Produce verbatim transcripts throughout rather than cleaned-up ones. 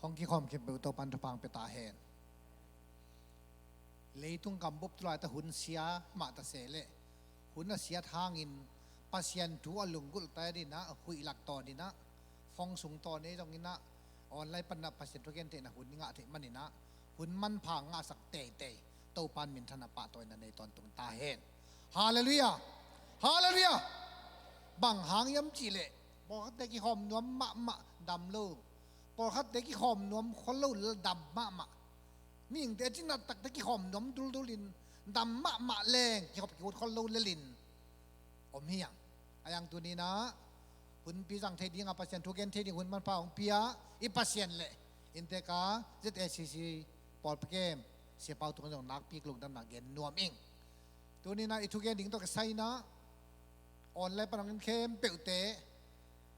Hong kikhawm khempeuh Topan thupha pia ta hen. Leitung gambup tu laitakin hun sia mah ta se leh, hun a siat hangin Pasian thu a lunggulh ta dinah, huih lak tawh dinah, phone sung tawh nei zonginah, online panah Pasian thu gen theihna hun i ngah theih maninah, hun manpha ngahsak teitei Topan minthanna pahtawina nei tawntung ta hen. Halleluiah. Halleluiah. Bang hang hiam cihleh, pawlkhatte kikhawm nuam mahmah dam lo. Pawlkhatte kikhawm nuam khol lo, dam mahmah. Mihingte a cinat takte kikhawm nuam duldulin, dam mahmah leng kikhop kihut khol lo lelin om hi ang. A yang tuninah hunpi zang thei dinga Pasian thu gen thei ding hun manpha hong pia i Pasian leh, innteka Z A C C pawlpi kem Sia Pau tung zong nakpi lungdamna gen nuam ing. Tuninah i thugen ding tawh kisai inah online pan hong en khempeuhte,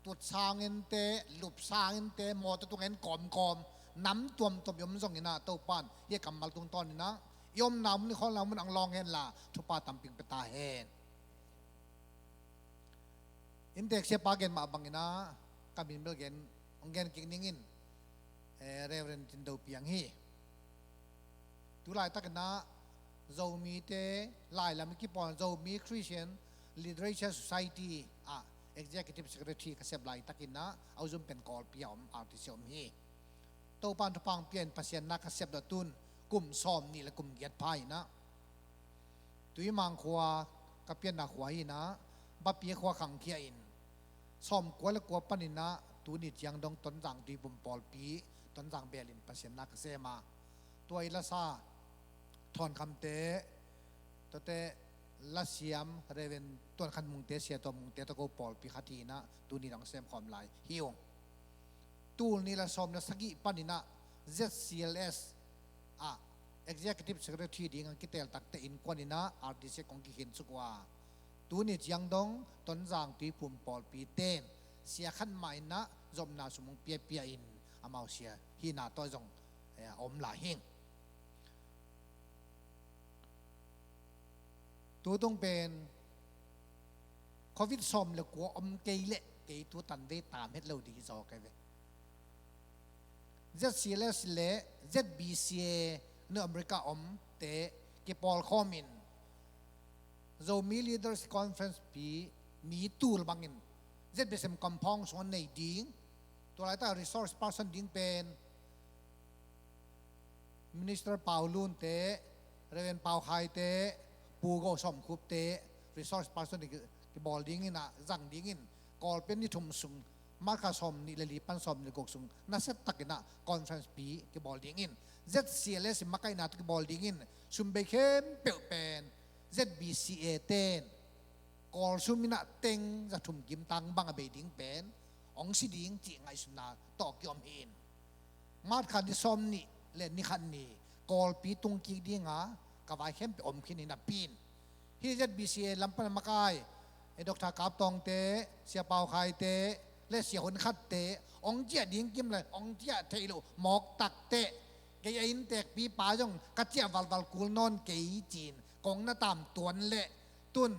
tut sangin te, lup sangin te, mawtaw tungah en kawmkawm, nam tuamtuam i om zonginah Topan hih kammal tungtawninah i omna mun, i kholna mun hong lawng henla thupha tampi pia ta hen. Inntek Siapa gen mah banginah ka min bel gen, hong gen kik ningin, eh, Reverend Tin Do Piang hi. Tu laitakinah Zomite lailam i kipawl Zomi Christian Literature Society ah Executive Secretary ka sep laitakinah a u zum pen Kawlpi a om, R T C om hi. Topan thupha hong pia in Pasian na ka sep dah tun kum sawm nih le kum giat pha inah, Tuimang khua ka pianna khua hinah, Bapia khua khangkhia in, sawmkua le kua paninah tuni ciang dong Tonzang Tuiphum pawlpi, Tonzang belin Pasian na ka sem a, tua i lasa Thawnkhamte, tuate lasiam Reverend Tuan Khan Mungte, Sia Tuan Mungte tawh ko pawlpi khat hinah tuni dong semkhawm lai hi ung. Tul nih le sawm le sagih paninah Z C L S ah Executive Secretary dingah kitel takte innkuan inah R T C kong kikhin suk uh a, tuni ciang dong Tonzang Tuiphum pawlpi ten sia khat mah inah zopna sum hong piapia in amau sia hihna tawh zong, eh, a om lai hing. Tutung pen Covid sawm le kua om kei leh kei tutan vei tam het lo ding hi zaw kei ve. Z C L S le Z B C A New America omte kipawlkhawmin Zomi Leaders Conference pi mi tul bangin Z B S M compound sungah nei ding. Tua laitah resource person ding pen Minister Pau Lun te, Reverend Pau Khai te, Pu Go Sawm Khup te, resource person ki, kibawl dingin ah zang dingin Kawlpi ni thum sung, March kha sawm nih le li pan sawm nih le guk sung nasia takin ah conference pi kibawl dingin Z C L S in makaihna tawh kibawl dingin sum bei khempeuh pen Z B C A ten Kawl sum in ah teng za thum kim tang bang a bei ding pen hong si ding cih ngaihsutna tawh kiom hi in. March kha ni sawm nih le ni khat ni Kawlpi tung kik dinga ka vai khempeuh om khin hi napi in, hih Z B C A lam pan a makai, eh, Doctor Kap Tawng te, Sia Pau Khai te le Sia Hun Khat te hong ciah ding kim le hong ciah theih loh mawk takte, kei a inntekpipa zong ka ciah valval kul nawn kei ci-in kong na tam tuan le tun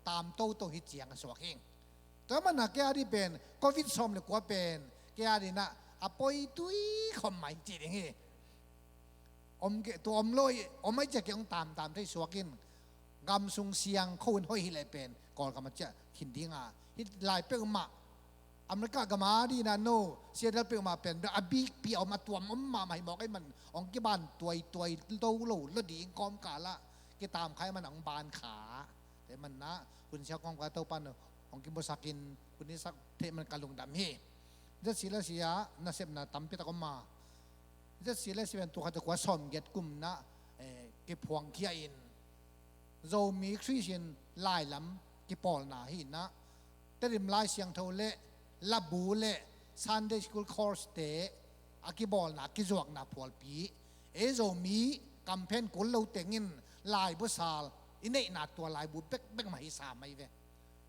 tam toto hi ciang a suak hing. Tua mana kei a dih pen Covid sawm le kua pen kei a dih na a poi tui khawm mai ci ding hi. Om kei, tua om lo hi, om ai ciah kei hong tamtam thei suak in, gam sung siang kho in hoih hi leh pen Kawlgam a ciah khin ding a, hih lai peuhmah America gam a dih na no, Seattle peuhmah pen a bikpi a om, a tuam om mahmah hi mawk ahih man hong kiban tuaituai to lo, lo ding kawmkal ah kitam kha ahih man hong ban kha. Tua ahih man na hun siang kawmkal Topan hong kimusak in hun i sak theih man ka lungdam hi. Z C L S ah nasepna tampi tak om a, Z C L S pen tul khat za kua sawmgiat kum na, eh, kiphuang khia in, Zomi Christian lailam kipawlna hi na, Tedim Lai Siangtho le Labu le Sunday School course te a kibawlna kizuakna phualpi, ei Zomi kamphen kul lo tengin laibu sal i neihna tua laibu bekbek mah hi sam ahi ve.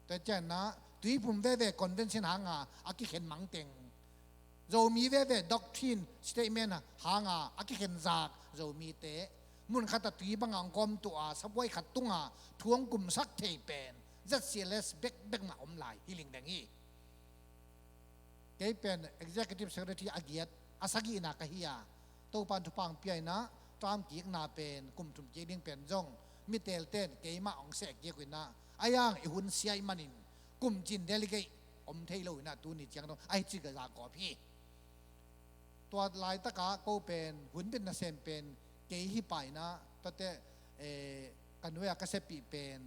Tua ciangin ah Tuiphum veve convention hanga a kikhen mangteng, Zomi veve doctrine statement hanga a kikhen zak Zomite, mun khat a tui banga hong kawm tuah a sabuai khat tunga thu hong kumsak thei pen Z C L S bekbek mah om lai hi lingdeng hi. Kei pen Executive Secretary a giat a sagihna ka hi a, Topan thupha hong pia in ah, term kikna pen kum thum kik ding pen zong mi telten keimah hong seh kik uh in ah, a yang i hun sia ih manin kum cin delegate om thei lo in ah, tuni ciang dong a hi ci ka za kawp hi. Tua laitakah ko pen hun bit nasem pen kei hi pah in ah, tuate, eh, ka nuai-a ka siapih pen,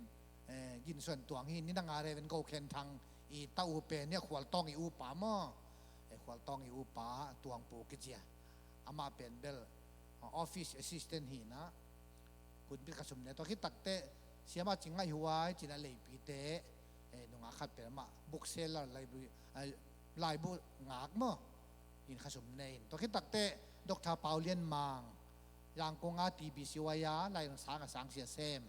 eh, Gin Suan Tuang hi. Nidang a Rev. Go Khen Thang i ta uh pen, ni a Khualtawng i upa maw, eh, Khualtawng i upa Tuang Pu kici a, amah pen bel, ah, office assistant hi in ah, hun bit ka sum ne. Tua khit takteh Siamah Cing Ngaih Huai ci in ah Leipite, eh, nungak khat pen amah bookseller, laibu, eh, laibu ngak maw, in kha sum ne in. Tua khit takteh Doctor Pau Lian Mang, Yangon a T B C Y a lai dang sang a sang sia sem,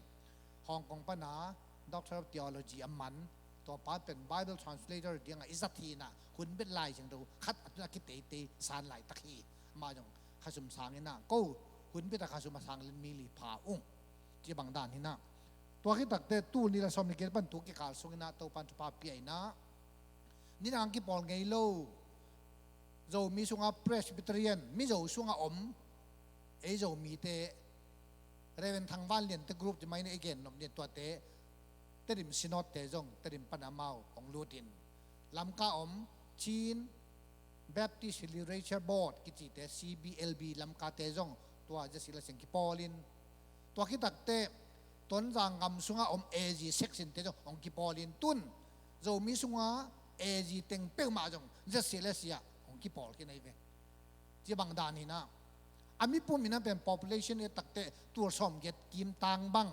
Hong Kong pan a Doctor of Theology a man, tua pa pen Bible translator ding a i zat hi in ah, hun bit Lai Siangtho khat a tun a kiteitei san laitak hi. Amah zong kha sum sang in ah, ko hun bit a kha sum a sang leh mi li pha ung, ci bang dan hi in ah. Tua khit takteh tul nih le sawm le giat pan tu kikal sung in ah Topan thupha pia in ah, nidang kipawl ngei lo, Zomi sungah Presbyterian, Mizo sungah om, ei Zomite, Rev. Thang Van Lian te group ci mai in ah i gen nop ni, tuate, Tedim Synod te zong Tedim pan amau hong lut in, Lamka om Chin Baptist Literature Board kicite, C B L B Lamka te zong tua ZCLS in kipawl in, tua khit takteh Tonzang gam sungah om A G section te zong hong kipawl in, tun Zomi sungah A G teng peuhmah zong ZCLS ah hong kipawl khin ahi ve. Ci bang dan hi in ah, a mipum in ah pen population i et takteh tul sawm giat kim tang bang,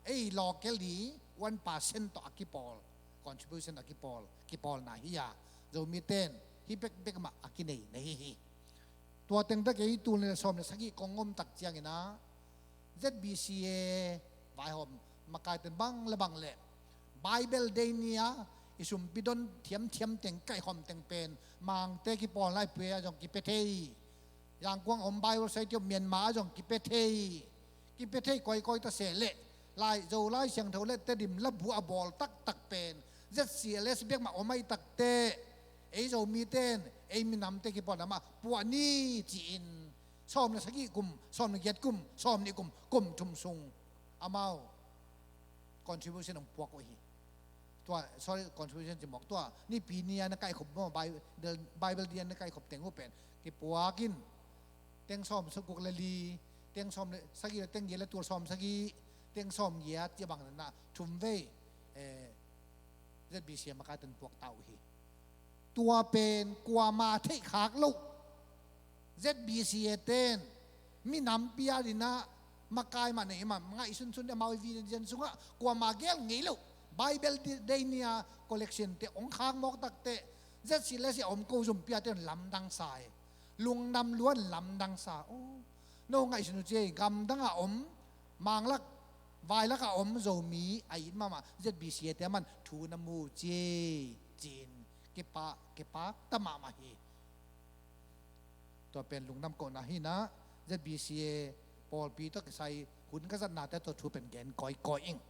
ei local i one percent tawh a kipawl, contribution a kipawl, kipawlna hi a, Zomiten hih bekbek mah a kinei na hi hi. Tua teng tak ei tul nih le sawm le sagih kong om tak ciang in ah, Z B C A vaihawm makaite bang le bang le Bible Day ni a i sumpi don thiamthiam teng, kaihkhawm teng pen Mangte kipawlna i pia a zong kipia thei. Yangon om Bible Society of Myanmar a zong kipia thei. Kipia thei kawikawi ta se leh, lai Zo Lai Siangtho le Tedim labu a bawl taktak pen ZCLS bek mah om ahih takteh, ei Zomiten ei minamte kipawlna mah puah ni ci-in, sawm le sagih kum, sawm le giat kum, sawm nih kum, kum thum sung amau contribution hong puak uh hi. Tua, sorry, contribution ci mawk, tua Nipi ni a na kaihkhop maw, Bible, Bible Day a na kaihkhop teng uh pen kipuak in, teng sawm saguk le li, teng sawm le sagih le teng giat le tul sawm sagih, teng sawm giat ci bang na thum vei, eh, ZBCA makaiten puak ta uh hi. Tua pen kuama theih khak loh. ZBCA ten minam pial in ah makai mah nei mah, ngaihsunsun amau i vision sungah kuama gel ngei loh. Bible Day ni a collection te hong khak mawk takteh, ZCLS a om ko zumpi a ten lamdang sa e. Lungdam lua in lamdang sa. Oh, no ngaihsun uh ci ei, gamdang a om, manglak, vailak a om Zomi a it mahmah ZBCA te a man thu na mu ci ei, ci-in kipak, kipak ta mahmah hi. Tua pen lungdam kohna hi in ah, ZBCA pawlpi tawh kisai hun ka zatnate tawh thu pen gen kawikawi ing.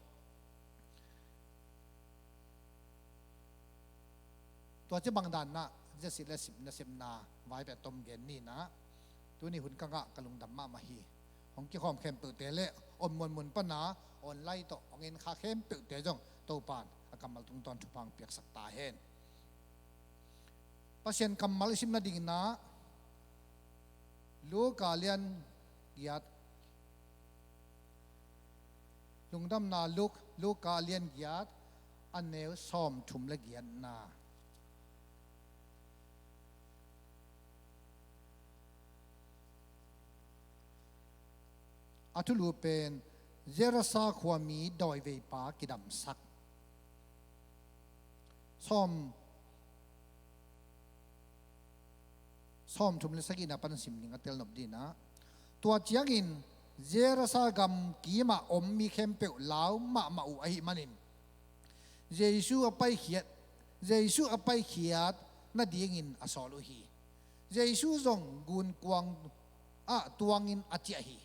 Tua ci bang dan ah ZCLS nasepna vai pen tom gen ni in ah, tuni hun ka ngah ka lungdam mahmah hi. Hong kikhawm khempeuhte le om muanmun pan a online tawh hong en kha khempeuhte zong Topan a kammal tungtawn thupha hong piaksak ta hen. Pasian kammal i sim nading in ah, Luka lian giat, Lungdamna Luk, Luka lian giat, a neu sawmthum le giatna. A thulu pen Gerasa khuami dawiveipa kidamsak. Sawm, sawmthum le sagihna pan sim ning a tel nop ding in ah. Tua ciangin Gerasa gam kimah om mi khempeuh lau mahmah uh ahih manin, Jesu a paikhiat, Jesu a paikhiat nadingin a sawl uh hi. Jesu zong gunkuang ah tuangin a ciah hi.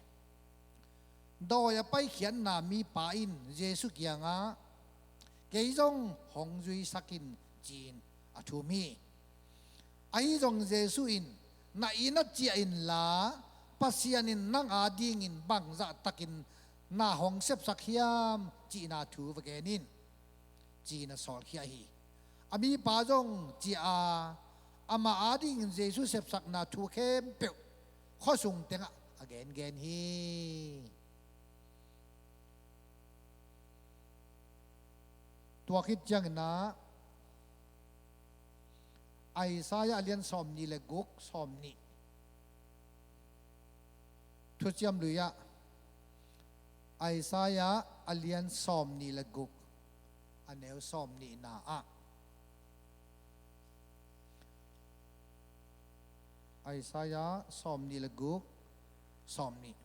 Dawi a paikhiatna mipa in Jesu kiangah, "Kei zong hong zuisak in," ci-in a thum hi. Ahi zong Jesu in, Na inn ah ciah inla, Pasian in nang adingin bangzah takin na hong sepsak hiam cihna thu va gen in, ci-in a sawlkhia hi. A mipa zong ciah a, amah adingin Jesu sepsakna thu khempeuh khuasung tengah a gengen hi. Tua khit ciangin ah Isaiah a lian sawmnih le guk, sawmnih. Thuciam Lui ah Isaiah a lian sawmnih le guk, a neu sawmnihna ah. Isaiah sawmnih le guk, sawmnih.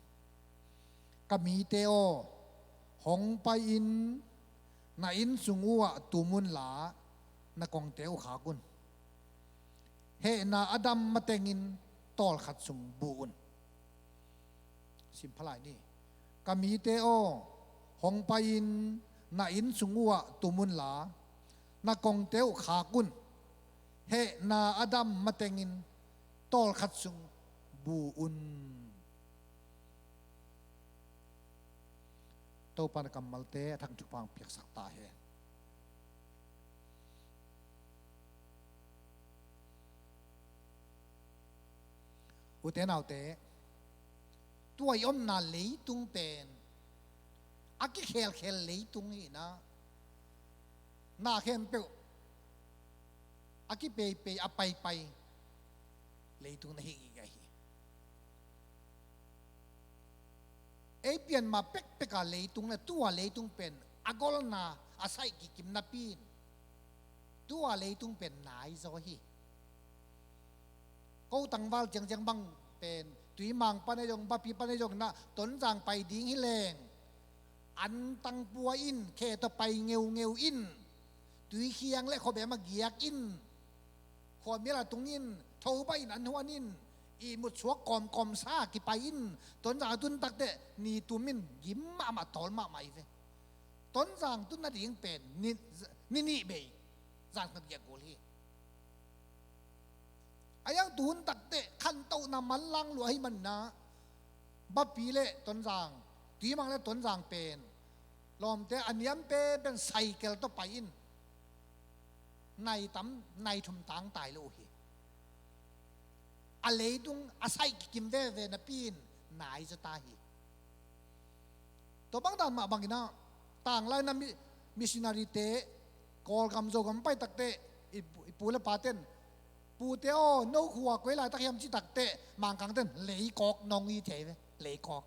Ka mite aw, hong pai-in na inn sung uh ah tum unla, na kongte uh khak un. Hehna a dam matengin tawlkhat sung bu un. Simphalai ni. Ka mite aw, hong pai-in na inn sung uh ah tum unla, na kongte uh khak un. Hehna a dam matengin tawlkhat sung bu un. Topa na kammalte a thang thupha piaksak ta hen. Ute naute, tua i omna leitung pen a kikhelkhel leitung hi-in ah, na khempeuh a kipeipei, a paipai leitung na hi gige hi. Ei pian ma pekpek a leitung le tua leitung pen a golna a saih kikim napi-in tua leitung pen nai zaw hi. Ko tangval ciangciang bang pen Tuimang pan ahi zong, Bapi pan ahi zong in ah Tonzang pai ding hi leng, an tang pua in, khe tawh pai ngeungeu in, tuikhiang le khuabem a giak in, khuamial a tung in, thoba in an huan in, ihmut suak kawmkawm sa kipai in, Tonzang a tun takteh ni tum in, gim mahmah, tawl mahmah hi ve. Tonzang tun nading pen ni, ni nih bei, zan khat giak kul hi. A iang tun takteh khantohna manlang lua hi manin ah, Bapi le Tonzang, Tuimang le Tonzang pen lawmte a niam penpen cycle tawh pai in, nai tam, nai thum tang tai lo uh hi. A leitung a saih kikim veve napi-in nai zaw ta hi. Tua bang dan mah bangin ah, tanglai na mi-, missionary-te Kawlgam Zogam pai takteh, i pu, i pu le paten, "Pute aw, no khua koi laitak hiam?" ci takteh, Mangkangten, "Leikawk nong hi," ci hi ve, leikawk.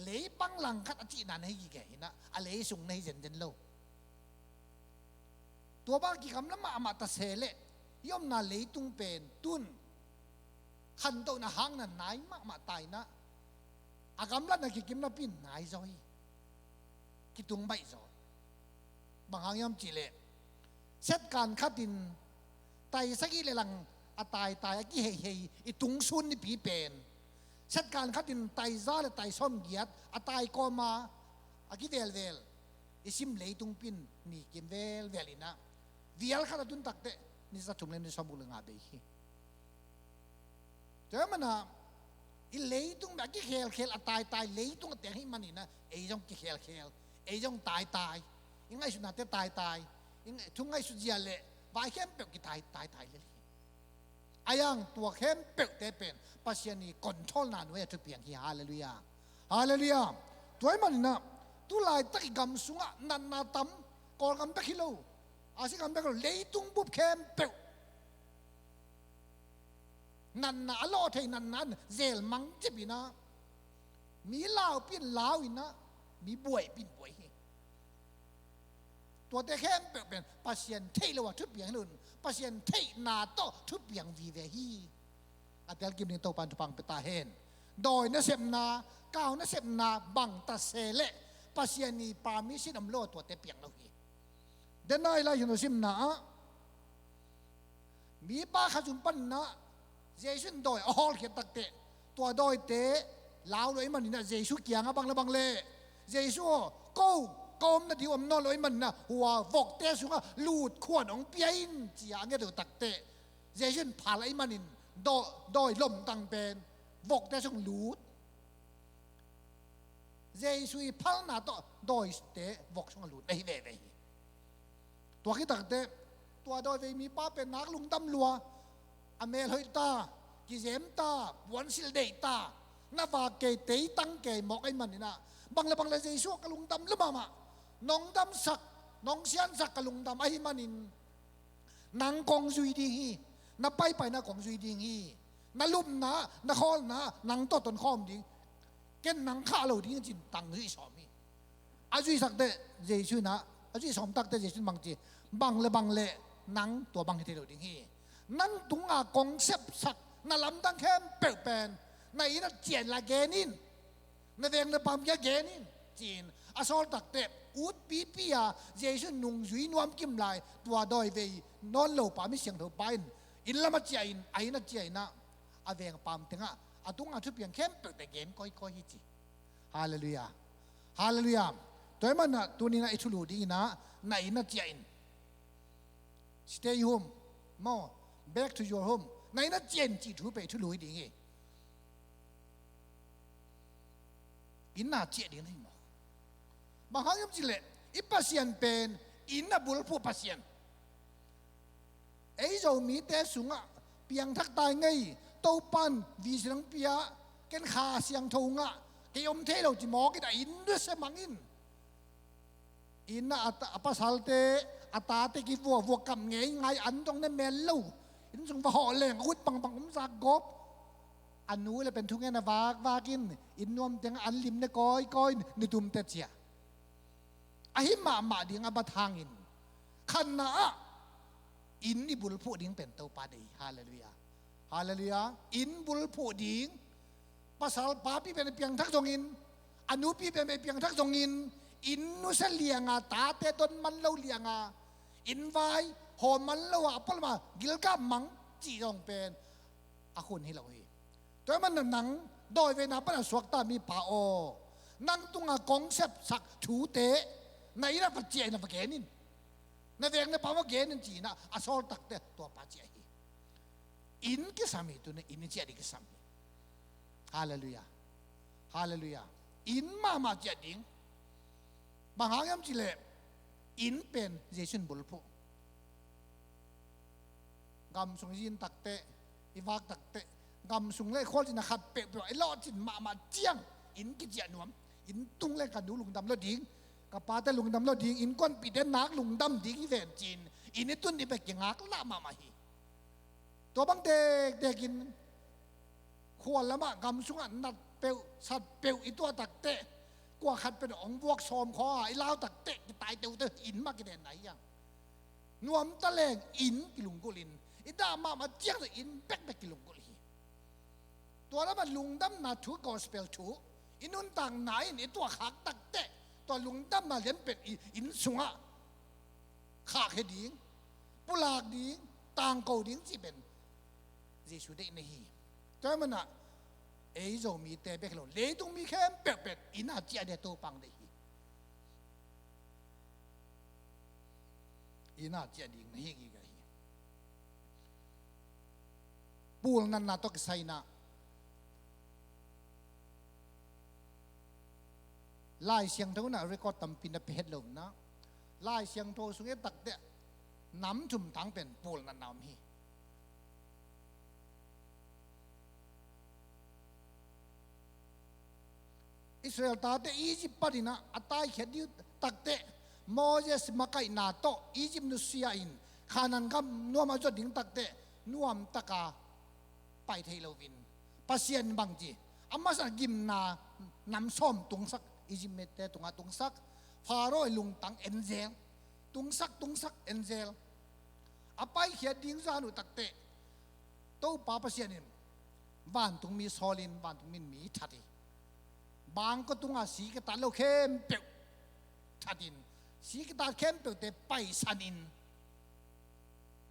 Lei pang langkhat a cihna na hi gige hi-in ah, a lei sung na hi zenzen lo. Tua bang kigamla mahmah ta se leh, i omna leitung pen tun khantohna hangna nai mahmah ta in ah, a gamlatna kikim napi-in nai zaw hi. Kitung baih zaw. Bang hang hiam cih leh, setkan khatin tai sagih le lang a taitai, a kiheihei i tungsun nipi pen, setkan khatin tai za le tai sawmgiat a tai kawma a kivelvel i sim leitung pen ni kim velvel in ah, vial khat a tun takteh ni za thum le ni sawmguk le nga bei hi. Tua manin ah, i leitung bek a kikhelkhel a taitai leitung a teng hi manin ah, ei zong kikhelkhel, ei zong taitai, i ngaihsutnate taitai, i ngai-, thu ngaihsut zia le vai khempeuh kitai, taitai lel hi. A iang tua khempeuhte pen Pasian i control-na nuai a thupiang hi. Halleluiah. Halleluiah. Tua ahih manin ah, tu laitak i gam sungah natna tam, Kawlgam bek hi lo, Asia gam bek hi lo, leitung bup khempeuh natna a lawh thei, natna in zel mang cip in ah, mi laupih in lau in ah, mi buaipih in buai hi. Tuate khempeuh pen Pasian theih lo a thupiang hi lo in, Pasian theihna tawh thupiang vive hi. A telkim ding Topa in thupha pia ta hen. Dawi nasepna, kau nasepna bang ta se leh Pasian i permission om lo a tuate piang lo hi. Denai lai hin a simna ah, mipa khat zum panin ah Jesu in dawi a hawlkhiat takteh, tua dawite lau lo ahih manin ah Jesu kiangah bang le bang le, "Jesu aw, ko, ka om nading om nawn lo ahih manin ah hua vokte sungah lut khuan hong pia in," ci-a a nget uh takteh, Jesu in phal ahih manin dawi, dawi lomtang pen vokte sung lut. Jesu i phalna tawh dawite vok sungah lut na hi veve hi. Tua khit takteh tua dawivei mipa pen nak lungdam lua, a mel hoih ta, kizem ta, puansilh deih ta, na vak kei, teitang kei mawk ahih manin ah, bang le bang le Jesu ah ka lungdam lua mahmah, nong damsak, nong siansak ka lungdam ahih manin, nang kong zui ding hi. Na paipaina kong zui ding hi. Na lupna, na khawlna nang tawh tonkhawm ding. Ken nang khah lo ding ci-in tang zui sawm hi. A zuisak teh Jesu in ah, a zui sawm tak teh Jesu in bang ci, bang le bang le nang tua bang hi thei lo ding hi. Nang tungah kong sepsak na lamdang khempeuh pen na inn ah ciah inla gen in. Na veng na paam kiangah gen in, ci-in a sawl takteh, ut pipi a Jesu nungzui nuam kim lai tua dawivei nawn lo pa, mi siangtho pa in inn lamah ciah in, a inn ah ciah in ah, a veng paam tengah a tunga thupiang khempeuhte gen kawikawi hi ci. Halleluiah. Halleluiah. Tua ahih manin ah tuni-in ah i thulu dingin ah, na inn ah ciah in. Stay home. Maw, back to your home. Na inn ah ciah in cih thu pen i thulu hi ding hi. Inn ah ciah ding na hi maw? Bang hang hiam cih leh i Pasian pen inn a bulphuh Pasian. Ei Zomite sungah piangthak tai ngei, Topa'n vision hong pia, ken Kha Siangtho ngah, kei om thei lo ci mawk in, a inn nusia mang in. Inn ah a ta-, a pasalte, a tate kivuavua, kam ngeingai, an dong ne mel lo. Inn sung va hawh leng a ut bangbang om zak gawp. A nu le pen thungen a vakvak in, inn nuam tengah an lim ne kawikawi in, ni tum teh ciah. Ahi mahmah ding a bat hangin, khatna ah inn i bulphuh ding pen Topa deih hi. Halleluiah. Halleluiah. Inn bulphuh ding. Pasal papi pen i piangthak zongin, a nupi pen i piangthak zongin, inn nusia lianga, tate don man lo lianga, inn vai haw man lo a, a pualam a gilgam mang cih zong pen a hun hi lo hi. Tua ahih manin nang dawiveina pan a suakta mipa aw, nang tungah kong sepsak thute na inn ah va ciah in ah va gen in. Na veng na paam ah gen in ci-in ah a sawl takteh tua pa ciah hi. Inn kisam hi, tuni-in inn ciah ding kisam hi. Halleluiah. Halleluiah. Inn mahmah ciah ding. Bang hang hiam cih leh inn pen Jesu in bulphuh. Gam sung i zin takteh, i vak takteh, gam sung le khualzin a khat peuhpeuh i lawhcin mahmah ciang inn kiciah nuam. Inn tung leng ka nu lungdam lo ding, ka pate lungdam lo ding, innkuanpihte nak lungdam ding hi ven ci-in inn i tun ding bek kingaklah mahmah hi. Tua bang tektek in khua lamah gam sungah nat peuh sat peuh i tuah takteh, kua khat pen hong vuak sawm khawng a i lau takteh kitai teuteu, inn mah kiden nai hiang. Nuamta leng inn kilunggulh in, i dah mahmah ciang inn bekbek kilunggulh hi. Tua lamah lungdamna thu, gospel thu i nuntakna in i tuahkhak takteh, tua lungdamna lianpen i inn sungah khahkhia ding, pulak ding, tangko ding cih pen Jesu deih na hi. Tua ahih manin ah ei Zomite bek hi lo, leitung mi khempeuh pen inn ah ciah ding Topa hong deih hi. Inn ah ciah ding na hi gige hi. Pulnatna tawh kisai-in ah Lai Siangtho in ah record tampi na pia het lo in ah, Lai Siangtho sung i et takteh nam thum tang pen pulnatna om hi. Israel tate Egypt panin ah a taikhiat ding takteh, Moses makaihna tawh Egypt nusia in Kanaan gam nuam a zuat ding takteh, nuamtaka pai thei loin, Pasian in bang ci, a masa gimna nam sawm tungsak, Egypt mite tungah tungsak, Pharaoh i lungtang en zel, tungsak, tungsak, en zel. A paikhiat ding zan uh takteh, Topa Pasian in vantungmi sawlin, vantungmi in mi that hi. Bangkua tungah si kitat lo khempeuh thatin, si kitat khempeuhte paisanin,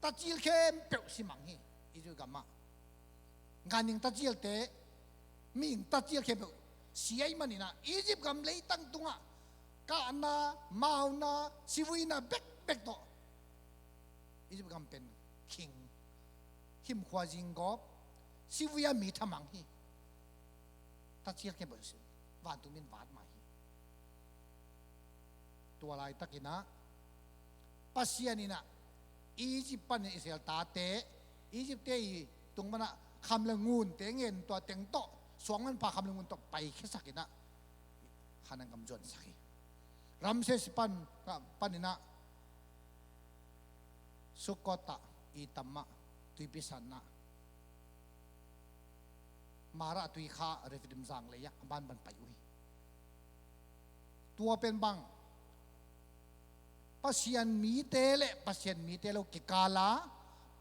tacil khempeuh si mang hi. Egypt gamah ganhing tacilte, mihing tacil khempeuh si ahih manin ah, Egypt gam leitang tungah kahna, mauna, sivuina bekbek tawh Egypt gam pen khing, himkhua zinggawp, Sivui-ah mi thamang hi. Tacil khempeuh vantung min vat mah hi. Tua laitakin ah Pasian in ah Egypt panin Israel tate, Egypt-te i tung panah kham le ngunte ngen, tua teng tawh suang manpha kham le ngun tawh paikhiasakin ah Kanaan gam zuansak hi. Ramses pan, panin ah Sukkot ah, Etam ah, tuipi san ah, Marah tuikha, Refidim zanglei ah a banban pai uh hi. Tua pen bang, Pasian mite le Pasian mite lo kikala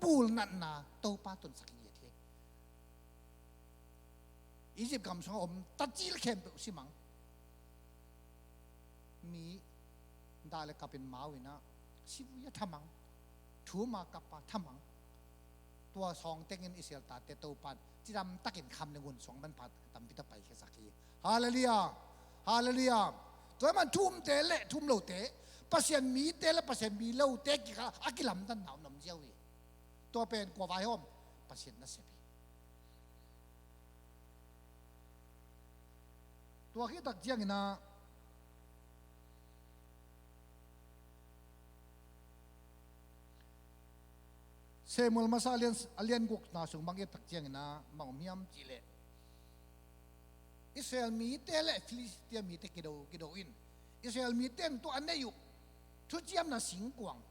pulnatna Topa tunsak hi ngiat hi. Egypt gam sungah om tacil khempeuh simang, mi dah le kapin mau in ah sivui-ah thamang, thum-ah kap-ah thamang. Tua sawng tengin Israel tate Topan cidamtakin kham le ngun suang manpha tampi tawh paikhiasak hi. Halleluiah. Halleluiah. Tua ahih man thumte le thum lote, Pasian mite le Pasian mi lote kikal a kilamdanna om ziau hi. Tua pen kua vaihawm? Pasian nasep hi. Tua khit tak ciangin ah Samuel masa a lian, a lian gukna sung bang i et tak ciangin ah bang om hiam cih leh, Israel mite le Filistia mite kido, kido in, Israel mite in tua a neih uh thuciamna singkuang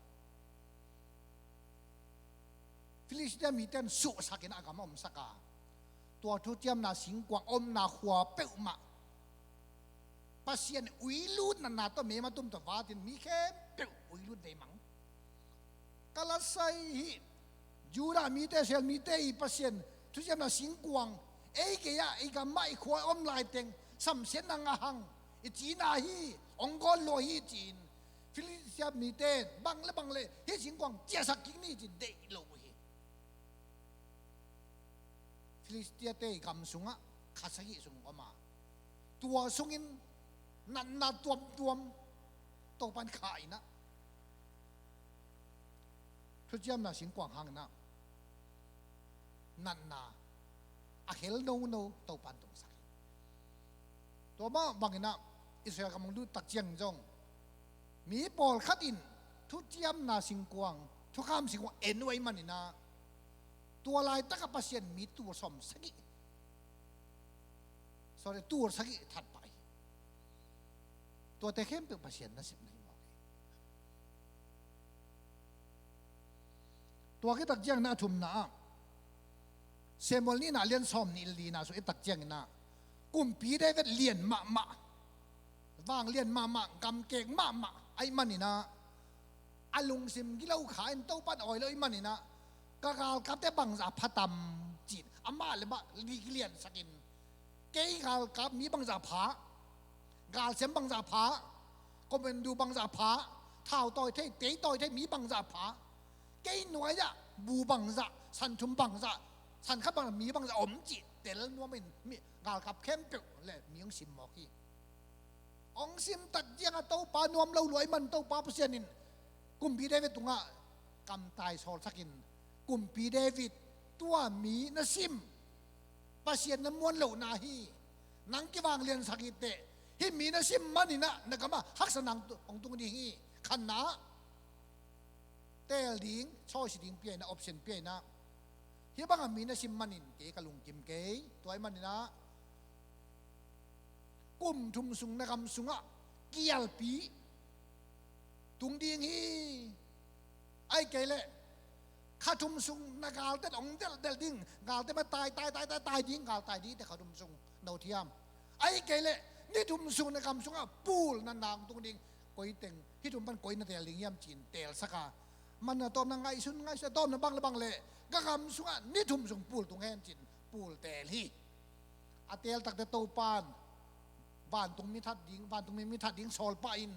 Filistia mite in suhsakin a gam a omsak a, tua thuciamna singkuang omna khua peuhmah Pasian uilut natna tawh meima tum tawh vatin mi khempeuh uilut vei mang. Ka lasai hi. Judah mite, Israel mite i Pasian thuciamna singkuang ei gei-ah, i gam ah, i khua-ah om laiteng samsiatna ngah hang, i cina hi, hong gawl lua hi ci-in Filistia mite in bang le bang le hih singkuang ciahsak kik ni ci-in deih lo uh hi. Filistia-te i gam sungah kha sagih sung om a, tua sungin natna tuamtuam Topan khah in ah, thuciamna singkuang hangin ah natna a khel nono Topan tungsak hi. Tua mah bangin ah Israel gam hong lut tak ciang zong mi pawlkhat in thuciamna singkuang, thukham singkuang en uh ahih manin ah, tua laitakah Pasian mi tul sawm sagih, sorry, tul sagih that pah hi. Tuate khempeuh Pasian nasepna hi mawk hi. Tua khit tak ciangin ah a thumna ah, Samuel nihna a lian sawm nih lina sung i et tak ciangin ah, Kumpi David lian mahmah, vanglian mahmah, gamkek mahmah ahih manin ah, a lungsim gilo kha in, Topan awi lo ahih manin ah, ka galkapte bangzah pha tam ci-in amah le amah kiliansakin, kei galkap mi bangzah pha, galsem bangzah pha, commando bangzah pha, thau tawi thei, tei tawi thei mi bangzah pha, kei nuai-ah bu bangzah, san thum bangzah, san khat bangzah mi bangzah om cih tel nuamin mi galkap khempeuh le mi hong sim mawk hi. Hong sim tak ciangah Topa nuam lo lua ahih man Topa Pasian in Kumpi David tungah kamtai sawlsakin, Kumpi David, tua mi na sim Pasian na muan lohna hi. Nang kivangliansak hi teh, hih mi na sim manin ah na gamah haksatna hong tung ding hi. Khatna ah teel ding, choice ding pia in ah, option pia in ah, hih bangah mi na sim manin kei ka lungkim kei. Tua ahih manin ah kum thum sung na gam sungah kialpi tung ding hi. Ahih kei leh kha thum sung na galte hong delhdel ding, galte mah tai, tai, tai, tai, tai ding, gal tai ding teh kha thum sung, no thiam. Ahih kei leh ni thum sung na gam sungah pulnatna hong tung ding, koi teng, hih thum pan koi na teel ding hiam ci-in teelsak a, manna tawpna ngaihsun, ngaihsun a tawpna bang le bang leh ka gam sungah ni thum sung pul tung hen ci-in pul teel hi. A teel tak teh Topan vantung mi that ding, vantung mi, mi that ding sawl pah in,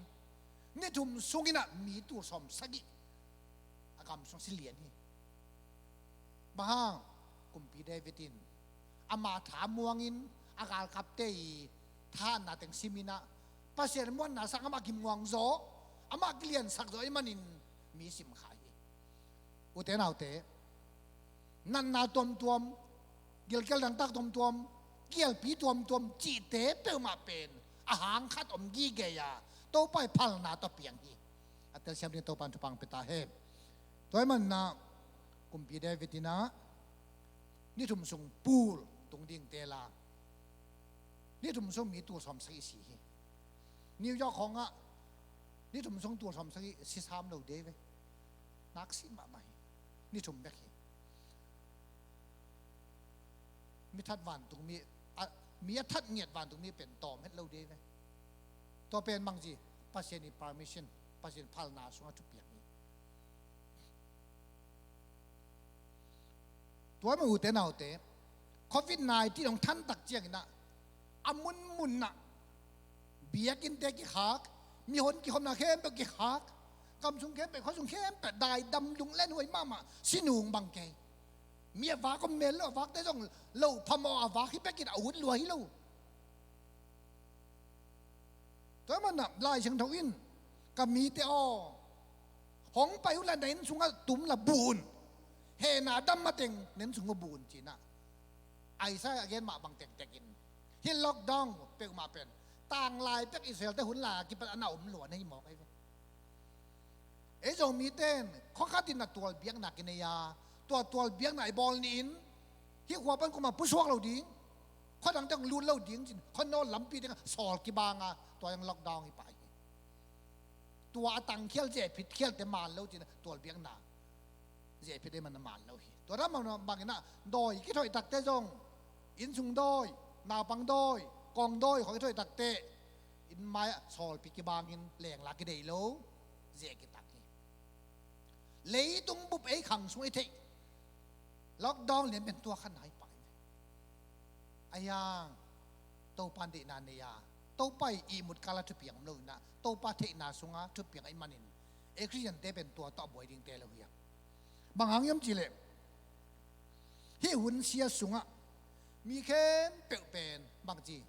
ni thum sungin ah mi tul sawm sagih a gam sung si lian hi. Bang hang? Kumpi David in ama tha muangin, a galkapte i thahatna teng simin ah, Pasian muanna sang amah kimuang zaw, amah kiliansak zaw ahih manin mi sim kha hi. Ute naute, natna tuamtuam Gilkial dangtak tuamtuam, kialpi tuamtuam cihte peuhmah pen a hang khat om gige a, Topa i phalna tawh piang hi. A telsiam ding Topa in thupha pia ta hen. Tua ahih manin ah Kumpi David in ah ni thum sung pul tung ding teel a, ni thum sung mi tul sawmsagih si hi. New York khawng ah ni thum sung tul sawmsagih si sam lo ding ve. Nak si mahmah hi. Ni thum bek hi. Mi that vantung mi, a, mi a that ngiat vantung mi pen tawm het lo ding ve. Tua pen bangci, Pasian i permission, Pasian phalna sungah thupiang hi. Tua mah ute naute, covid nineteen hong than tak ciangin ah a munmun ah biakinnte kikhak, mihon kikhopna khempeuh kikhak, kam sung khempeuh, khua sung khempeuh daidam, lunglen huai mahmah, si nung bang kei. Mi a vak om mel lo, a vakte zong lo phamawh a vak hi bekin a ut lua hi lo. Tua ahih manin ah Lai Siangtho in, ka mite aw, hong pai unla na inn sungah tum la buh un. Hehna dam mateng na inn sung uh buh un ci-in ah Isaiah a gen mah bang tektek in, hih lockdown peuhmah pen tanglai pek Israel-te hun lai a kipan a na om lua na hi mawk ahi ve. Ei Zomite in khua khat in ah tualbiakna kinei a, tua tualbiakna i bawl ni-in hih khua pan kuamah pusuak lo ding, khua dangte hong lut lo ding ci-in khua nawl lampi tengah sawl kibang a, tua hong lockdown hi pah hi. Tua a tangkhial zehphit khialte man lo ci-in ah tualbiakna zehphit ei man a man lo hi. Tua dan bangin ah dawi kithoih takte zong, innsung dawi, naupang dawi, kawng dawi khawng kithoih takte inn mai-ah sawlpi kibangin lengla kideih lo, zeh kitak hi. Leitung bup ei khang sung i theih lockdown lian pen tua khan hai pai ve. A hiang Topa in deihna nei a, Topa i ihmut kala thupiang om lo in ah Topa theihna sunga thupiang ahih manin ei Khristiante pen tua tawh a buai dingte lo hi a. Bang hang hiam cihleh hih hun sia sungah mi khempeuh pen bangci,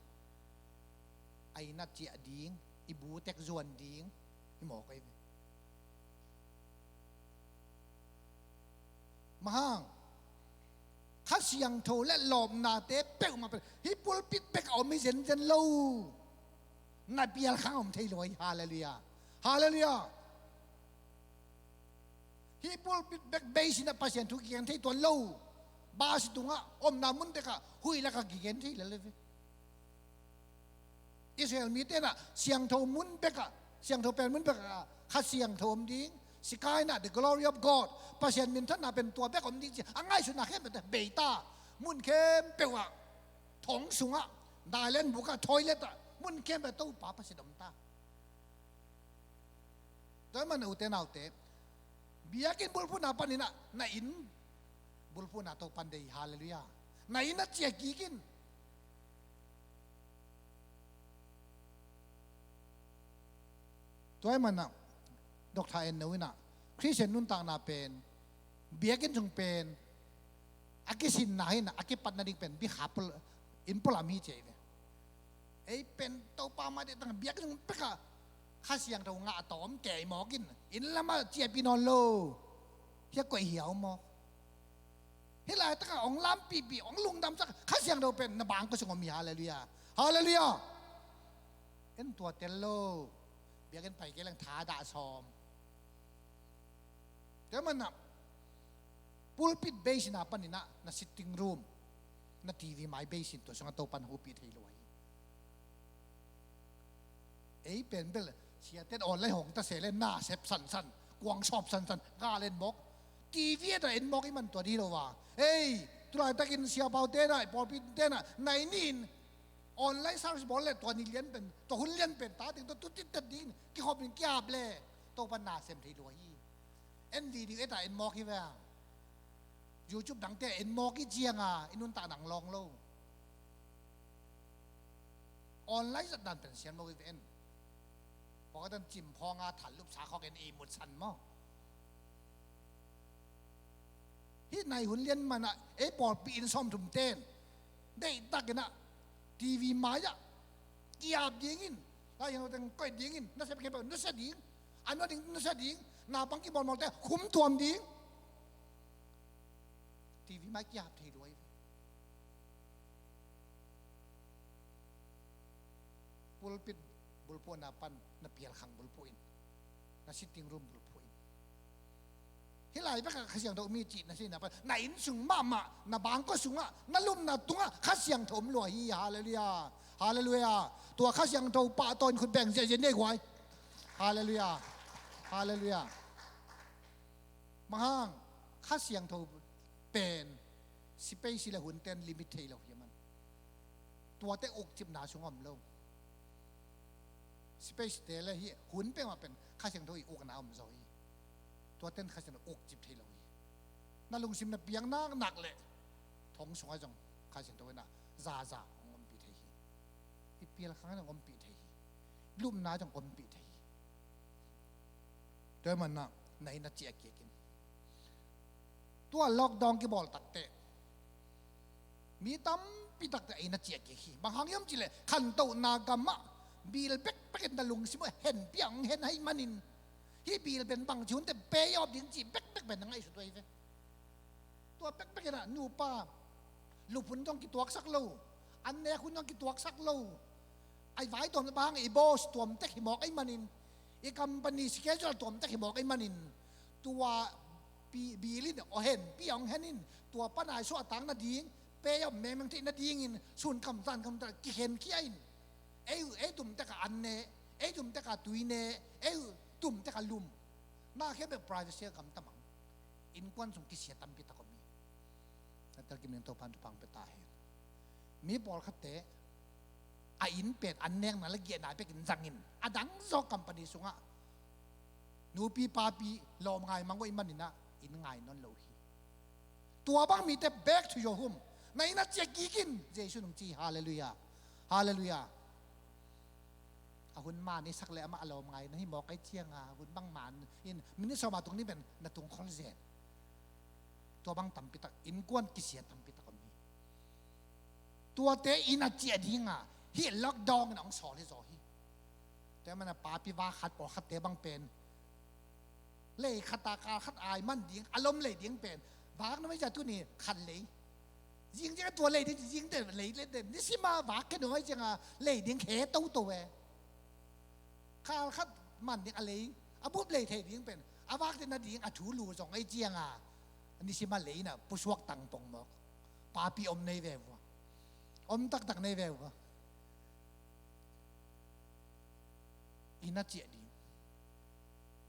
a inn a ciah ding, i bu tek zuan ding hi mawk ahi ve. Bang hang? Kha Siangtho le lawpnate peuhmah pen hih pulpit bek a om hi zenzen lo. Na pial khang om thei lo hi. Halleluiah. Halleluiah. Hih pulpit bek base in ah Pasian thu kigen thei tuan lo. Bus tungah, omna mun tekah, huih lakah kigen thei lel ve. Israel mite in ah siangtho mun bekah, siangtho pen mun bekah Kha Siangtho om ding, Shekinah, the glory of God, Pasian minthanna pen tua bek om ding ci a ngaihsutna khempeuh bei ta. Mun khempeuh ah, thong sungah, dailen bukah, toilet ah, mun khempeuh Topa Pasian om ta. Tua ahih manin ute naute, biakinn bulphuhna panin ah na inn bulphuhna Topa in deih hi. Halleluiah. Na inn a ciah kik in. Tua ahih manin ah Doctor En No in ah Khristian nuntakna pen, biakinn sung pen a kisinna hi in ah a kipatna ding pen bikha pul-, inn pualam hi ci hi ve. Ei pen Topa mai deih tangah biakinn sung pekah Kha Siangtho ngah a tawm kei mawk in, inn lamah ciahpih nawn lo. Hih a koih hiau mawk. Hih laitakah hong lampihpih, hong lungdamsak Kha Siangtho pen na bangkua sung om hi. Halleluiah. Halleluiah. En tua tel lo. Biakinn pai kei leng thadah sawm. Tua ahih manin ah pulpit base in ah panin ah na sitting room, na TV mai base in tua sungah Topa in hopih thei lo hi. Ei pen bel siate in online hong ta se le nasep sansan, kuang sawp sansan, gal en mawk. TV et ah en mawk i man tua ding hi lo a. Ei, tu laitakin siapaute in ah, pawlpite in ah nai ni-in online service bawl le tua ni lian pen, tua hun lian pen ta ding, tua tu tittet ding kikhop in kiap le Topa in na sem thei lo hi. En video et ah en mawk hi ve. YouTube dangte en mawk i cianga i nuntakna hong lawng lo. Online zat dan pen sian mawk i ve en. Pawlkhat in cimphawng a thal lupsa khawk en ihmut san maw? Hih nai hun lian manah ei pawlpi inn sawmthum ten deihtakin ah TV mai-ah kiap dingin, Lai Siangtho teng koih dingin, nasep khempeuh nusia ding, a nusia ding, nusia ding, naupang kibawlmawlte khum tuam ding. TV mai kiap thei lua hi ve. pulpit bulphuhna pan na pialkhang bulphuh in, na sitting room bulphuh in. Hih lai bekah Kha Siangtho mi cih na sihna pan, na inn sung mahmah, na bangkua sungah, na lumna tungah Kha Siangtho om lua hi. Halleluiah. Halleluiah. Tua Kha Siangtho pahtawi in khut beng ziahziah ni ei guai. Halleluiah. Halleluiah. Bang hang? Kha Siangtho pen space le hunten limit thei lo hi a man. Tuate ukcipna sung om lo. Space te le hih hun peuhmah pen Kha Siangtho i ukna om zaw hi. Tuaten Kha Siangtho ukcip thei lo hi. Na lungsim na piang naknak le thong sungah zong Kha Siangtho in ah zaza hong ompih thei hi. I pialkhang in hong ompih thei hi. Lumna zong ompih thei hi. Tua ahih manin ah na inn ah ciah kik in. Tua lockdown kibawl takteh mi tampi takte a inn ah ciah kik hi. Bang hang hiam cihleh khantohna gamah bil bekbek in na lungsim uh henpih a hong hen ahih manin, hih bil pen bangci hun teh pay off ding cih bekbek pen na ngaihsut uh ahi ve. Tua bekbek in ah nupa lup hun zong kituaksak lo, an nek hun zong kituaksak lo. A vai tuam bang i boss tuam tek hi mawk ahih manin, i company schedule tuam tek hi mawk ahih manin, tua pi- bil in aw henpih a hong hen in, tua pan a i suahtak nading, pay off mengmeng theih nadingin sun kamtan kamtan kikhen khia in, ei, ei tum tek a an ne, ei tum tek a tui ne, ei tum tek a lum. Na khempeuh privacy a gamta mang. Innkuan sung kisia tampi tak om hi. A telkim in Topa'n thupha pia ta hen. Mi pawlkhatte a inn pen an nekna le giahna bekin zangin, a dang zaw company sungah nupi papi lawm ngai mang uh ahih manin ah inn ngai nawn lo hi. Tua bang mite, back to your home. Na inn ah ciah kik in, Jesuh in hong ci hi. Halleluiah. Halleluiah. A hun man i sak le amah a lawm ngai na hi mawk ahih ciangin, a hun bang man in minute sawm a tung ding pen na tung khol zen. Tua bang tampi tak, innkuan kisia tampi tak om hi. Tuate inn ah ciah ding a hih lockdown in hong sawl hi zaw hi. Tua ahih manin a papi vak khat pawlkhatte bang pen lei khat a kal khat ai man ding, a lom lei ding pen, vak nuam ahih ciang tuni khan lei. Zing ciang tua lei ding, zing te lei, lei te, nisim a vak khe nuam ahih ciangin lei ding khe toto e. Kal khat man ding a lei, a bup lei thei ding pen, a vak te na ding a thu lu zong ahih ciangin, nisim a lei na pusuak tang pong mawk. Papi om nei ve vua. Om taktak nei ve vua. Inn ah ciah ding.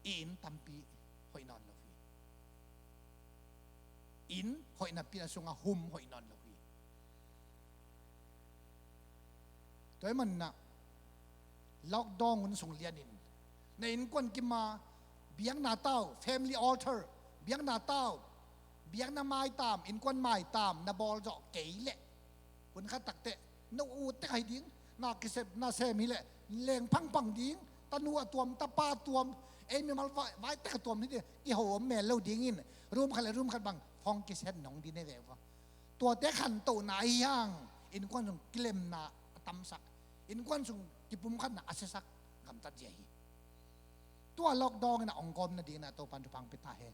I inn tampi hoih nawn lo hi. Inn hoihna pi a sungah hum hoih nawn lo hi. Tua ahih manin ah lockdown hun sung lianin na innkuan kim a biakna tau, family altar, biakna tau, biakna maitam, innkuan maitam na bawl zawh kei leh, hun khat takteh na ut tek ahi ding, na kisep na sem hileh leng phangphang ding, tanu a tuam, tapa a tuam, ei mimal vai, vai tek a tuam hi ding, kiho om mel lo dingin, room khat le room khat bang phone kiset nong ding hi ve ua. Tuate khantohna ahi hang, innkuan sung kilemna a tamsak, innkuan sung kipumkhatna a siasak gamtat zia hi. Tua lockdown in a hong gawm nadingin a Topa'n thupha pia ta hen.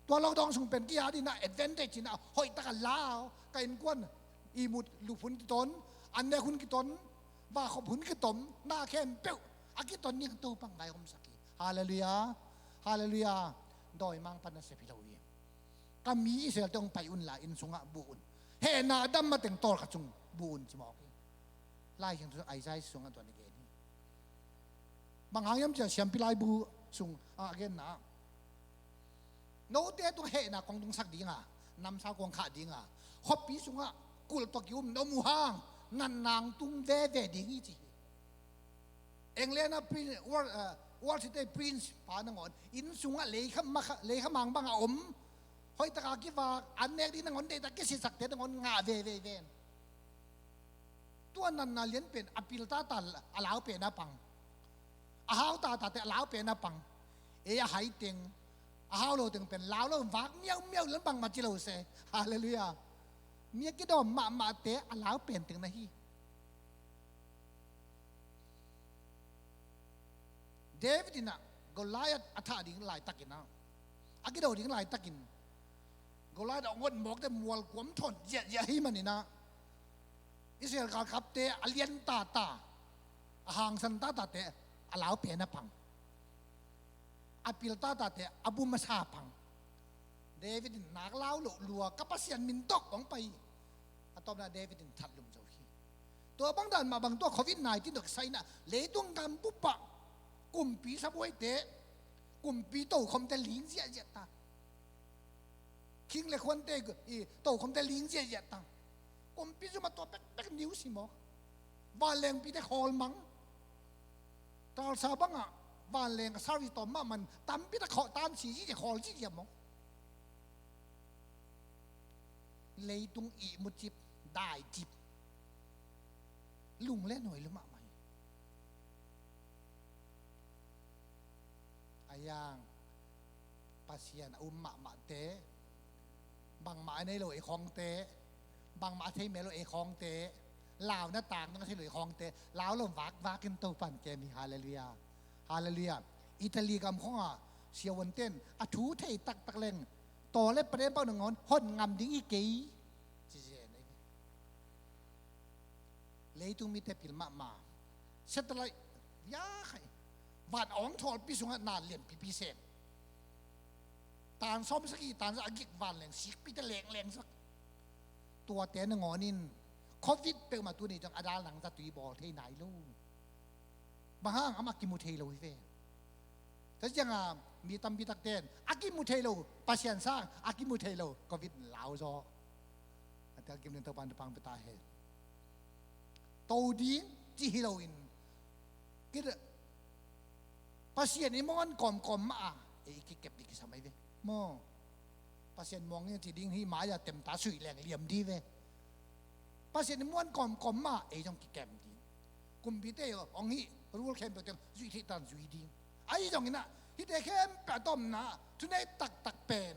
Tua lockdown sung pen ki-at in a advantage in a hoih taka lau, ka innkuan ihmut lup hun kiton, an nek hun kiton, vahkhop hun kiton, na khempeuh a kiton ding Topa'n vaihawmsak hi. Halleluiah. Halleluiah. Dawimangpa nasep hi lo hi. Ka mi Israel-te hong pai unla inn sungah bu un. Hehna a dam mateng tawlkhat sung bu un ci mawk hi. Lai Siangtho Isaiah sungah tua na gen hi. Bang hang hiam cih leh Siampi Laibu sung a genna, note tungah hehna kong tungsak ding a, namsau kong khah ding a, khuapi sungah kulh tawh ki-um na om uh hang, natna hong tung veve ding hi ci hi. England a prince, world, uh, world city prince pa nangawn inn sungah leikha, makha, leikha mang bang a om, hoih taka kivak, an nek ding nangawn deihtak kisitsakte nangawn ngah veve ven. Tua natna lian pen a pil tata a lau pen a pang, a hau tatate a lau pen a pang. Ei a hai teng, a hau lo teng pen lau lo, vak miaumiau lian bangmah ci lo se. Halleluiah. Mi a kidawm mahmahte a lau pen teng na hi. David in a Goliath a thah ding laitakin a, a kido ding laitakin Goliath a hong ot mawk teh mual kuam thawn ziahziah ahih manin a, Israel galkapte a lian tata, A hangsan tatate a lau pen a pang. A pil tatate a bum a sa pang. David in nak lau loh lua, ka Pasian min tawh kong pai hi. A tawpna David in that lum zo hi. Tua bang dan mah bang tua covid nineteen tawh kisai in ah leitung gam bup ah kumpi sabuaite, kumpi tokhomte ling ziahziah ta. Khing le khuante i tokhomte ling ziahziah ta. Kumpi zum ah tua pekpek news hi maw. Vanlengpite khawl mang. Tulsa bangah vanleng a service tawm mahmah in tampi tak khawl tan si zihziah, khawl zihziah maw. Leitung ihmu cip, dai cip. Lung le nuai lua mahmah hi. A yang Pasian a um mahmahte, bangmah a nei lo ei khawngte, bangmah a thei mel lo ei khawngte, launa tang dong a thei lo ei khawngte, lau lo vakvak in Topan kem hi. Halleluiah. Halleluiah. Italy gam khawngah siavuanten a thu thei taktak leng, taw le paden pau nangawn hon ngam ding hi kei, ci zen ahi ve. Leitung mite pil mahmah. Satellite via khai, van awng thawlpi sungah na lianpipi seng. Tan sawm sagih, tan za a gik vanleng sikpite lengleng sak. Tuate nangawn in covid peuhmah tuni ciang a dal nang zatui bawl thei nai lo. Bang hang? Amah kimu thei lo hi ve. Tua ciangah mi tampi takte in a kimu thei lo Pasian sang, a kimu thei lo covid in lau zaw. A tel kim ding Topan thupha pia ta hen. To ding ci hi loin, kit Pasian i muang kawmkawm mah a ei kikep ding kisam ahi ve maw. Pasian muang in ci ding hi, mai-ah temta sui leng liam ding ve. Pasian i muang kawmkawm mah ei zong kikem ding. Kumpite hong hih rule khempeuh teng zui theih tan zui ding. Ahi zongin ah hihte khempeuh a tomna thunei taktak pen,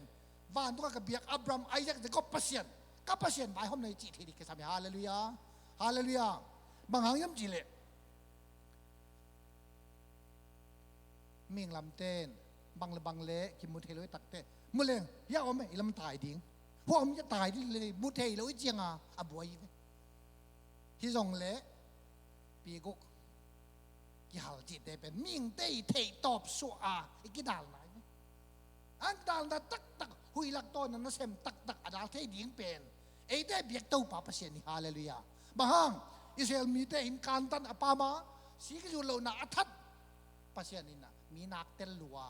vantung a ka biak Abraham, Isaac, Jacob Pasian, ka Pasian vaihawmna hi cih thei ding kisam hi. Halleluiah. Halleluiah. Bang hang hiam cih leh, mihing lamte in bang le bang le kimu thei lo i takte, mu leng hia om e, i lam tai ding. Hua om hia tai ding le mu thei lo i cianga a buai hi ve. Hi zong le pi guk kihal cihte pen mihingte i theih tawp suah a i kidalna hi ve. An dalna taktak, huih lak tawh na nasem taktak a dal thei ding pen eite biak Topa Pasian hi. Halleluiah. Bang hang? Israel mite in kantan a pama, si kizut lohna a that Pasian in ah mi nak tel lua,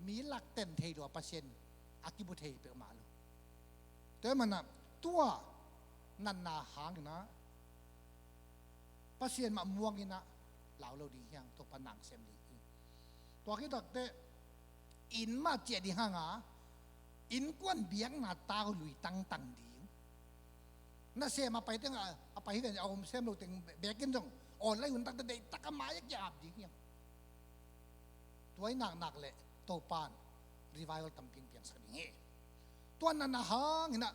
mi lak ten thei lua, Pasian a kibu thei peuhmah lo. Tua hi manah tua natna hangin ah Pasian mah muang in ah lau lo ding hi hang, Topa nang sem ding hi. Tua khit takteh inn mah ciah ding hang a, innkuan biakna tau lui tangtang ding. Nasem a pai teng a, a pai hi ven a om sem lo teng bekin zong online hun takte deihtak a mai a ki-ap ding hi hang. Tua i naknak le Topan revival tampi piangsak ding hi. Tua natna hangin ah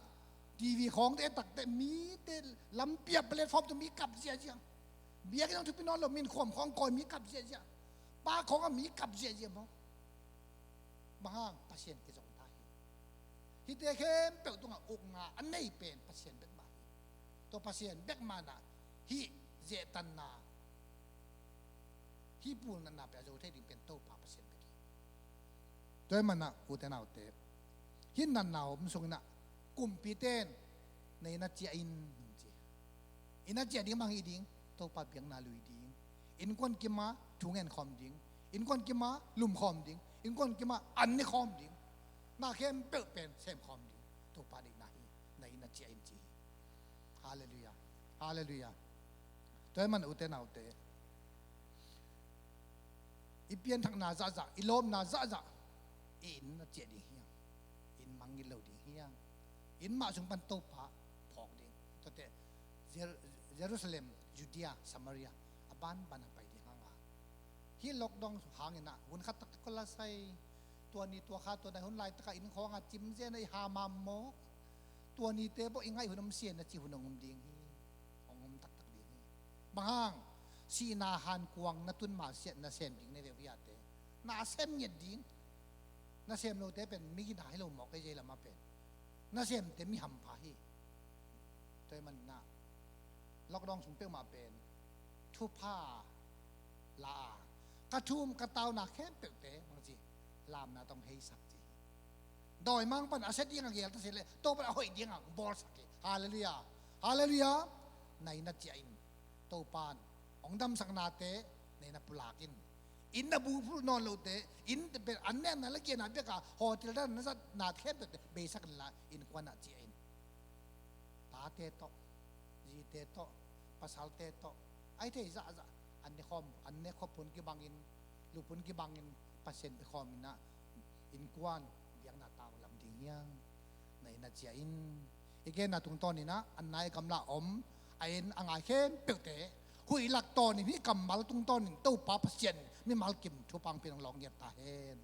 T V khawngte takte mite lampi a platform tawh mi kap ziahziah. Biakinn hong thupi nawn lo, min khuam khawng kawi mi kap ziahziah. Pa khawng a mi kap ziahziah maw. Bang hang? Pasian kizong ta hi. Hihte khempeuh tungah ukna a nei pen Pasian bek mah hi. Tua Pasian bek mah in ah hih zehtanna, hih pulnatna pia zo thei ding pen Topa Pasian bek hi. Tua hi manah ute naute, hih natna om sungin ah kumpite in na inn ah ciah in nung ci. Inn ah ciah ding bang hi ding? Topa biakna lui ding. Innkuan kim ah thu ngen khawm ding. Innkuan kim ah lum khawm ding. Innkuan kim ah an ne khawm ding. Na khempeuh pen sem khawm ding. Topa deihna hi. Na inn ah ciah in ci hi. Halleluiah. Halleluiah. Tua hi manah ute naute, i pianthakna zahzah, i lawpna zahzah, i inn ah ciah ding hi hang. Inn mangngilh lo ding hi hang. Inn mah sung pan Topa phawk ding. Tuate Jer-, Jerusalem, Judea, Samaria a banban a pai ding hang a, hih lockdown hangin ah hun khat tak kol a sai, tua ni tua kha tua nai hun laitak a inn khawng a cimzen a i hamam mawk. Tua nite bawh i ngaih hun om sia na ci hun hong om ding hi. Hong om taktak ding hi. Bang hang? Sihna hankuang na tun ma siah nasem ding na ve uh hiate. Na sem ngiat ding. Nasem lote pen mi gina hi lo mawk ei, zei lamah pen nasemte mi hampha hi. Tua hi manah Lockdown sung peuhmah pen thupha la a, ka thum ka tauna khempeuhte bang ci, lamna tawh heisak ci hi. Dawimangpa'n a sia ding a geel ta se leh Topa'n a hoih ding a bawlsak hi. Halleluiah. Halleluiah. Naina ciah in. Topa'n hong damsaknate naina pulak in. Inn na buphulh nawn lote, inn pen an nekna la kiana biaka hotel dan na zatna khempeuhte beisak inla innkuan ah ciah in. Tate tawh, zite tawh, pasalte tawh, a hih theih zahzah an ne khawm, an ne khawm phun kibangin, lu phun kibangin Pasian pia khawm inah innkuan biakna tang lam ding hiang. Naina ciah in. I genna tungtawn inah an nai gamla om a en a ngai khempeuhte huih lak tawnin hih kammal tungtawnin Topa Pasian mimal kim thupha hong pia in hong lawng ngiat ta hen.